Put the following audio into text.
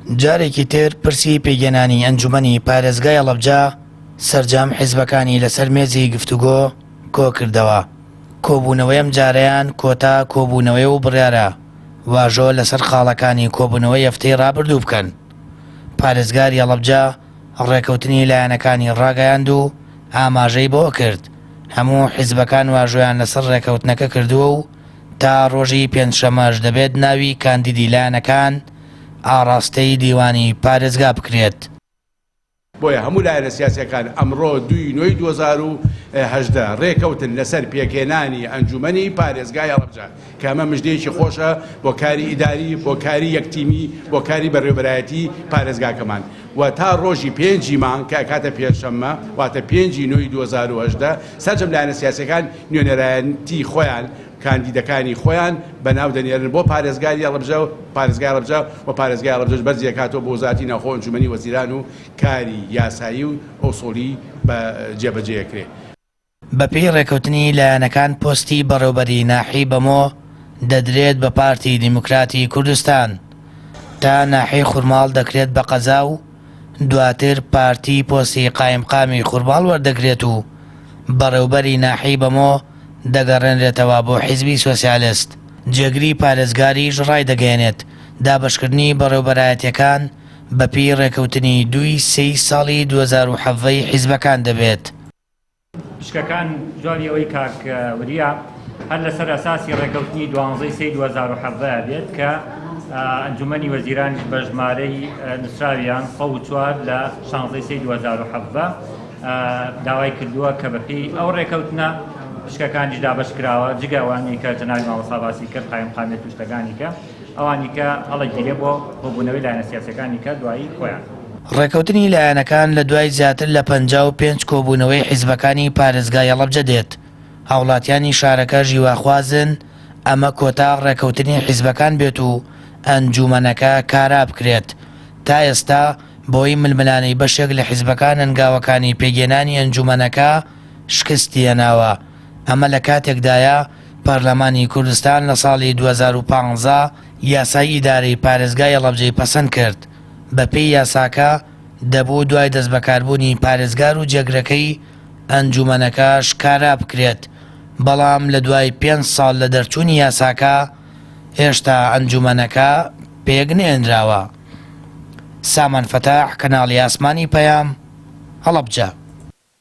جارێکی تر پرسی پێکهێنانی ئەنجومەنی پارێزگای هەڵەبجە سەرجەم حیزبەکانی لەسەر مێزی گفتوگۆ کۆکردەوە، کۆبوونەوەی ئەمجارەیان کۆتا کۆبوونەوەیە و بڕیارە واژۆ لەسەر خاڵەکانی کۆبوونەوەی هەفتەی ڕابردوو بکەن. پارێزگاری هەڵەبجە ڕێکەوتنی لایەنەکانی ڕاگەیاند و ئاماژەی بەوەکرد، هەموو حیزبەکان واژۆیان لەسەر ڕێکەوتنەکە کردووە و تا ڕۆژی پێنجشەممەش دەبێت ناوی کاندیدی لایەنەکان ئاڕاستەی دیوانی پارێزگا بکرێت. بۆیە هەموو لایەنە سیاسیەکان ئەمڕۆ دووی نۆی 2018 رێکەوتن لەسەر پێکهێنانی ئەنجومەنی پارێزگای هەڵەبجە کە ئەمە مژدەیەکی خۆشە بۆ کاری ئیداری بۆ کاری یەک تیمی بۆ کاری بەڕێوەبەرایەتی پارێزگاکەمان و تا ڕۆژی پێنجی مانگ کە ئەکاتە پێنجشەممە واتە پێنجی نۆی 2018 سەرجەم لایەنە سیاسیەکان نوێنەرایەتی خۆیان کاندیدەکانی خۆیان بە ناو دەنێرن بۆ پارێزگاری هەڵەبجە و پارێزگای هەڵەبجە و پارێزگای هەڵەبجەش بەرزی دەکاتەوە بۆ وەزارەتی ناوخۆ ئەنجومەنی وەزیران و کاری یاسایی و ئوسوڵی بە جێبەجێ ئەکرێ. بەپێی ڕێکەوتنی لایەنەکان پۆستی بەڕێوبەری ناحیەی بەمۆ دەدرێت بە پارتی دیموکراتی کوردستان تا ناحیەی خورماڵ دەکرێت بە قەزا و دواتر پارتی پۆستی قایمقامی خورماڵ وەردەگرێت و بەڕێوبەری ناحیەی بەمۆ دەگەڕێنرێتەوە بۆ حیزبی سۆسیالست. جێگری پارێزگاریش ڕایدەگەیەنێت، دابەشکردنی بەڕێوبەرایەتیەکان بەپێی ڕێکەوتنی دووی سێی ساڵی 2017 ی حیزبەکان دەبێت. پشکەکان جوابی ئەوەی کاک وریا هەر لەسەر ئەساسی ڕێکەوتنی دوانزەی سێی 2017 بێت کە ئەنجومەنی وەزیرانیش بە ژمارەی نووسراویان 104 لە 16 سێی 2017 داوای کردووە کە بەپێی ئەو ڕێکەوتنە پشکەکانیش دابەش کراوە جگە ئەوانەی کە جەنابی مامۆستا باسی کرد قایمقامیەت و شتەکانی کە ئەوانی کە هەڵەگیرێ بۆ کۆبوونەوەی لایەنە سیاسیەکانی کە دوایی خۆیان. ڕێکەوتنی لایەنەکان لە دوای زیاتر لە 55 کۆبوونەوەی حیزبەکانی پارێزگای هەڵەبجە دێت، هاوڵاتیانی شارەکەش هیواخوازن ئەمە کۆتا ڕێکەوتنی حیزبەکان بێت و ئەنجوومەنەکە کارا بکرێت. تا ئێستا بەهۆی ململانێی بەشێک لە حیزبەکان هەنگاوەکانی پێکهێنانی ئەنجوومەنەکە شکستی هێناوە، ئەمە لە کاتێکدایە پەرلەمانی کوردستان لە ساڵی 2015 یاسای ئیدارەی پارێزگای هەڵەبجەی پەسەند کرد، بەپێی یاساکە دەبوو دوای دەستبەکاربوونی پارێزگار و جێگرەکەی ئەنجوومەنەکەش کارا بکرێت، بەڵام لە دوای پێنج ساڵ لە دەرچوونی یاساکە هێشتا ئەنجوومەنەکە پێکنەهێنراوە. سامان فەتاح، کەناڵی ئاسمانی پەیام، هەڵەبجە.